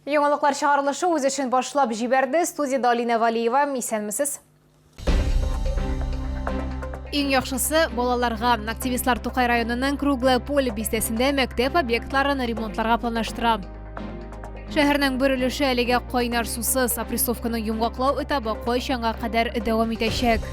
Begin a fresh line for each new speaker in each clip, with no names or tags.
Яңалыклар чыгарылышы үз эшен башлап җибәрде. Студиядә Алинә Валиева. Исәнмесез. Иң яхшысы балаларга. Активистлар Тукай районының Круглое поле бистәсендә мәктәп объектларын ремонтларга планлаштыра. Шәһәрнең бер өлеше әлегә кайнар сусыз. Опрессовканың йомгаклау этабы кайчанга кадәр дәвам итәчәк?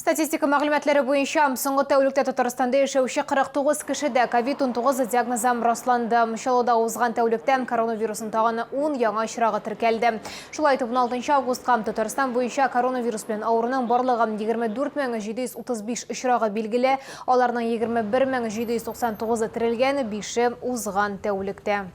Статистика мәгълүматлары буенча, соңгы тәүлектә Татарстанда яшәүче 49 кешедә COVID-19 диагнозы расланды. Чаллыда узган тәүлектә коронавирусның тагын 10 яңа очрагы теркәлде. Шулай итеп, 16 августка Татарстан буенча коронавирус белән авыруның барлыгы 24735 очрагы билгеле, аларның 21799-ы терелгән, 5-е узган тәүлектә.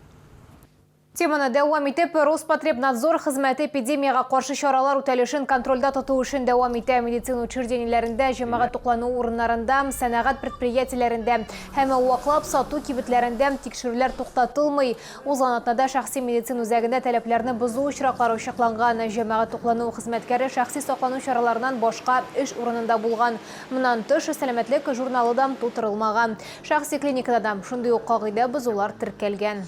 Теманы дәвам итеп, Роспотребнадзор хезмәте эпидемиягә каршы чаралар үтәлешен контрольдә тоту эшен дәвам итә. Медицина учреждениеләрендә, җәмәгать туклануы урыннарында, сәнәгать предприятиеләрендә һәм ваклап сату кибетләрендә тикшерүләр туктатылмый. Узган атнада шәхси медицина үзәгендә таләпләрне бозу очраклары ачыкланган. Җәмәгать туклануы хезмәткәре шәхси саклану чараларыннан башка эш урынында булган. Моннан тыш, сәламәтлек журналы да тутырылмаган. Шәхси клиникада да шундый ук кагыйдә бозулар теркәлгән.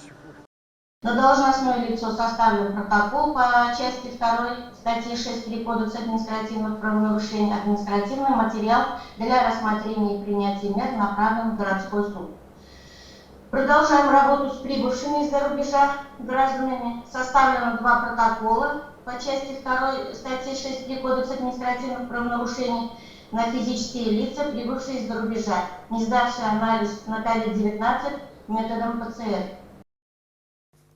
На должностное лицо составлен протокол по части 2 статьи 6.3 Кодекса административных правонарушений. Административный материал для рассмотрения и принятия мер направлен в городской суд. Продолжаем работу с прибывшими из-за рубежа гражданами. Составлено два протокола по части 2 статьи 6.3 Кодекса административных правонарушений на физические лица, прибывшие из-за рубежа, не сдавшие анализ на COVID-19 методом ПЦР.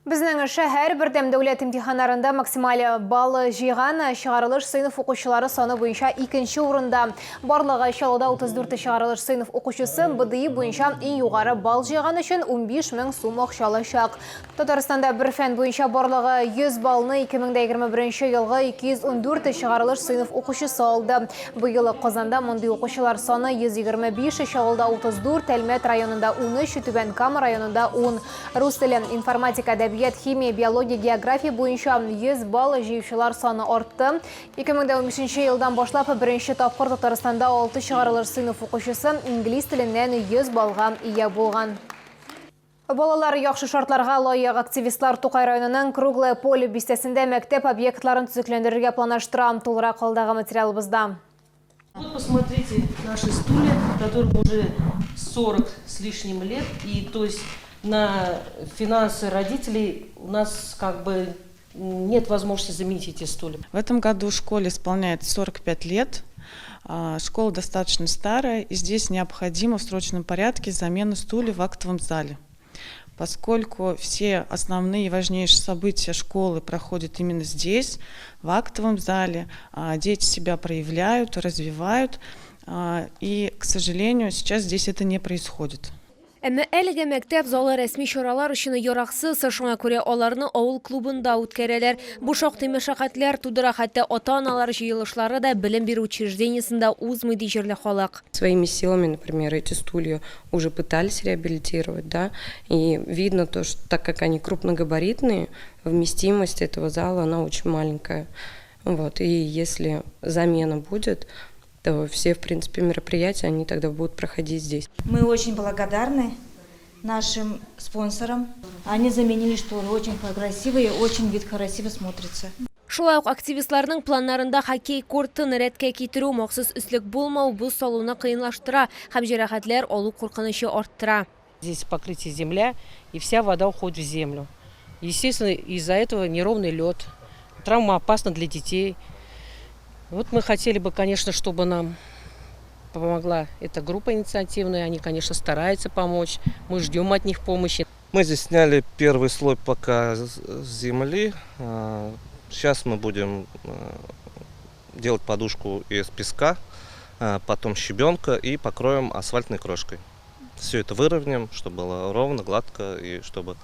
Безнең шәһәр бердәм дәүләт имтиханнарында максималь балл җыйган чыгарылыш сыйныф укучылары саны буенча икенче урында. Барлыгы Чаллыда 34 чыгарылыш сыйныф укучысы БДИ буенча иң югары балл җыйган өчен 15 мең сум акча алачак. Татарстанда бер фән буенча барлыгы 100 баллны 2021 елгы 214 чыгарылыш сыйныф укучысы алды. Быел Казанда мондый укучылар саны 125, Чаллыда 34, Әлмәт районында 13, Түбән Кама районында 10. Рус теле, информатика, әдәбият, химия, биология, география буенча 100 балл җыючылар саны артты. 2015 елдан башлап беренче тапкыр Татарстанда 6 чыгарылыш сыйныф укучысы инглиз теленнән 100 баллга ия булган. Балалар яхшы шартларга лаек. Активистлар Тукай районының Круглое поле бистәсендә мәктәп объектларын төзекләндерергә планлаштыра. Тулырак алдагы материалыбызда.
Вот посмотрите наши стулья, которым уже 40 с лишним лет. И то есть на финансы родителей у нас как бы нет возможности заменить эти стулья.
В этом году школе исполняется 45 лет. Школа достаточно старая, и здесь необходима в срочном порядке замена стульев в актовом зале. Поскольку все основные и важнейшие события школы проходят именно здесь, в актовом зале, дети себя проявляют, развивают, и, к сожалению, сейчас здесь это не происходит.
Әмма әлегә мәктәп залы рәсми чаралар өчен яраксыз, шуңа күрә аларны авыл клубында үткәрәләр. Бу шактый мәшәкатьләр тудыра, хәтта ата-аналар җыелышлары да белем бирү учреждениесендә узмый, ди җирле халык.
Своими силами, например, эти стулья уже пытались реабилитировать, да, и видно то, что так как они крупногабаритные, вместимость этого зала, она очень маленькая. Вот, и если замена будет, то все, в принципе, мероприятия, они тогда будут проходить здесь.
Мы очень благодарны нашим спонсорам. Они заменили шторы, очень красивые, очень вид красиво смотрится.
Шулай ук активистларның планнарында хоккей кортын рәткә китерү, махсус өслек булмау боз салуны кыенлаштыра һәм җәрәхәтләр алу куркынычы арттыра.
Здесь покрытие земля, и вся вода уходит в землю. Естественно, из-за этого неровный лед. Травма опасна для детей. Вот мы хотели бы, конечно, чтобы нам помогла эта группа инициативная. Они, конечно, стараются помочь. Мы ждем от них помощи.
Мы здесь сняли первый слой пока с земли. Сейчас мы будем делать подушку из песка, потом щебенка и покроем асфальтной крошкой. Все это выровняем, чтобы было ровно, гладко и чтобы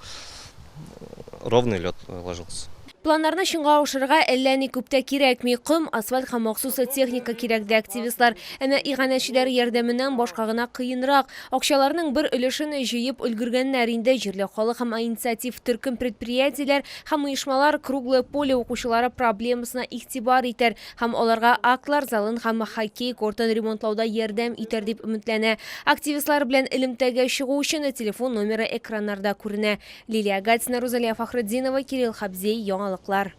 ровный лед ложился.
Планнарны чынга ашырырга әллә ни күп тә кирәкми. Ком, асфальт һәм махсус техника кирәк, ди активистлар. Әмма иганәчеләр ярдәменнән башка гына кыенрак. Акчаларның бер өлешен җыеп өлгергәннәр инде. Җирле халык һәм инициатив төркем предприятиеләр һәм оешмалар Круглое поле укучылары проблемасына игътибар итәр һәм аларга актлар залын һәм хоккей кортын ремонтлауда ярдәм итәр дип өметләнә. Активистлар белән элемтәгә чыгу өчен телефон номеры экраннарда күренә. Лилия Гатина, Рузалия Фәхретдинова, Кирилл Хабзей, Яңалыклар.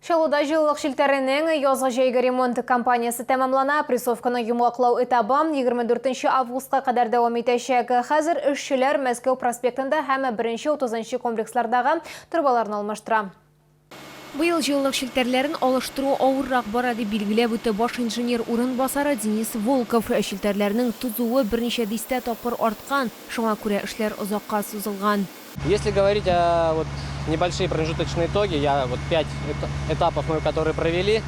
Чаллыда җылылык челтәренең язгы-җәйге ремонт кампаниясе тәмамлана. Прессовканы йомгаклау этабы 24 августка кадәр дәвам итәчәк. Хәзер эшчеләр Мәскәү проспектында һәм беренче-утызынчы комплекслардагы торбаларны алмаштыра.
Быел җылылык челтәрләрен алыштыру авыррак бара, дип билгеләп үтте баш инженер урынбасары Денис Волков. Челтәрләрнең тузуы берничә дистә тапкыр арткан, шуңа күрә эшләр озакка сузылган.
Если говорить о вот небольшие промежуточные итоги, я вот 5 этапов мы, которые провели,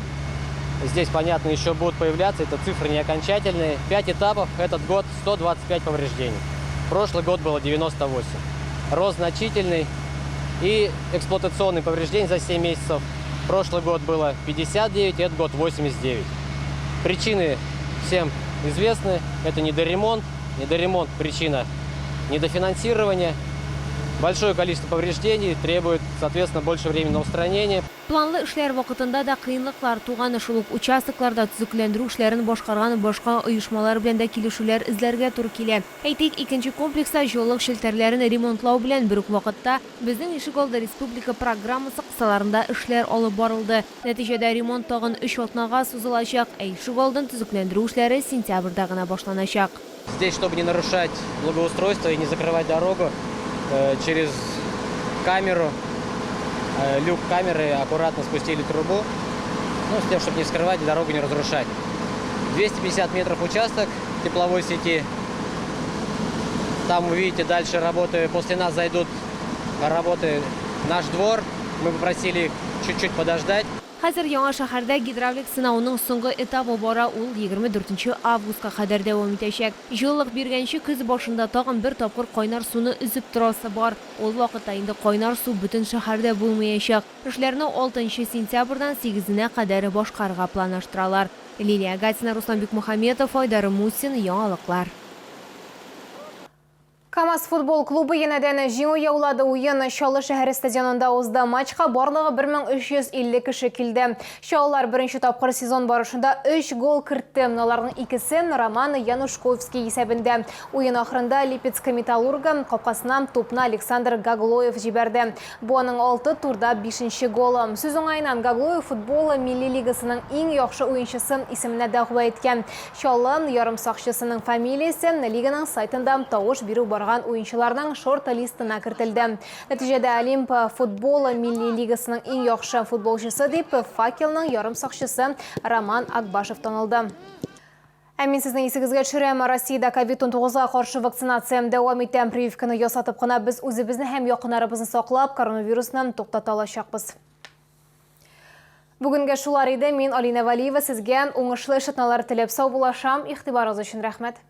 здесь, понятно, еще будут появляться, это цифры не окончательные. 5 этапов, этот год 125 повреждений. Прошлый год было 98. Рост значительный. И эксплуатационные повреждения за 7 месяцев. Прошлый год было 59, этот год 89. Причины всем известны. Это недоремонт. Недоремонт – причина недофинансирования. Большое количество повреждений требует, соответственно, больше времени на устранение.
Планлы эшләр вакытында да кыенлыклар туган, шул ук участокларда төзекләндерү эшләрен башкарган башка оешмалар белән дә килешүләр эзләргә туры килә. Әйтик, икенче комплекста җылылык челтәрләрен ремонтлау белән бер үк вакытта Безнең ишегалды республика программасы кысаларында эшләр алып барылды. Нәтиҗәдә ремонт тагын өч атнага сузылачак, ә ишегалдын төзекләндерү эшләре сентябрьдә генә башланачак.
Здесь, чтобы не нарушать благоустройство и не закрывать дорогу, через камеру, люк камеры аккуратно спустили трубу, ну, с тем, чтобы не вскрывать и дорогу не разрушать. 250 метров участок тепловой сети. Там увидите дальше работы, после нас зайдут работы наш двор. Мы попросили их чуть-чуть подождать.
Хәзер яңа шәһәрдә гидравлик сынауның соңгы этабы бара, ул 24 августка кадәр дәвам итәчәк. Җылылык биргәнче көз башында тагын бер тапкыр кайнар суны өзеп торасы бар. Ул вакытта инде кайнар су бөтен шәһәрдә булмаячак. Эшләрне 6 сентябрьдән сигезенә кадәр башкарырга планлаштыралар. Лилия Гатина, Руслан Бикмухаметов, Айдар Мусин, Яңалыклар.
КАМАЗ футбол клубы янәдән җиңү яулады. Уен Чаллы шәһәре стадионында узды. Матчка барлыгы 1350 кеше килде. Чаллылар беренче тапкыр сезон барышында 3 гол кертте. Аларның икесе Роман Янушковский исәбендә. Уен ахырында Липецк Металлургы капкасына тупны Александр Гаглоев җибәрде. Бу аның алты турда бишенче голы. Сүз уңаеннан, Гаглоев футбол милли лигасының иң яхшы уенчысы исеменә дәгъва иткән. Чаллы ярымсакчысының фамилиясе лиганың сайтында тавыш бирү барган уенчыларның шорт-листына кертелде. Нәтиҗәдә Олимп футбол милли лигасының иң яхшы футболчысы дип Факелның ярымсакчысы Роман Акбашев танылды. Ә мин сезнең исегезгә төшерәм, Россиядә ковид-19га каршы вакцинация дәвам итә. Прививканы ясатып кына без үзебезне һәм якыннарыбызны саклап, коронавирусны туктата алачакбыз. Бүгенгә шулар иде. Мин Алинә Вәлиева сезгә уңышлы эш атналары теләп саубуллашам. Игътибарыгыз өчен рәхмәт.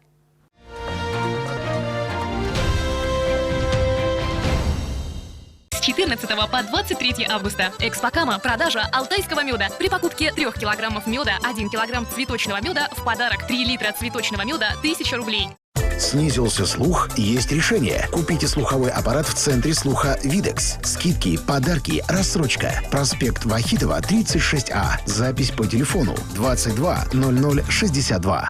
С 14 по 23 августа. Экспокама. Продажа алтайского меда. При покупке 3 килограммов меда, 1 килограмм цветочного меда в подарок. 3 литра цветочного меда 1000 рублей.
Снизился слух? Есть решение. Купите слуховой аппарат в центре слуха «Видекс». Скидки, подарки, рассрочка. Проспект Вахитова, 36А. Запись по телефону 22 00 62.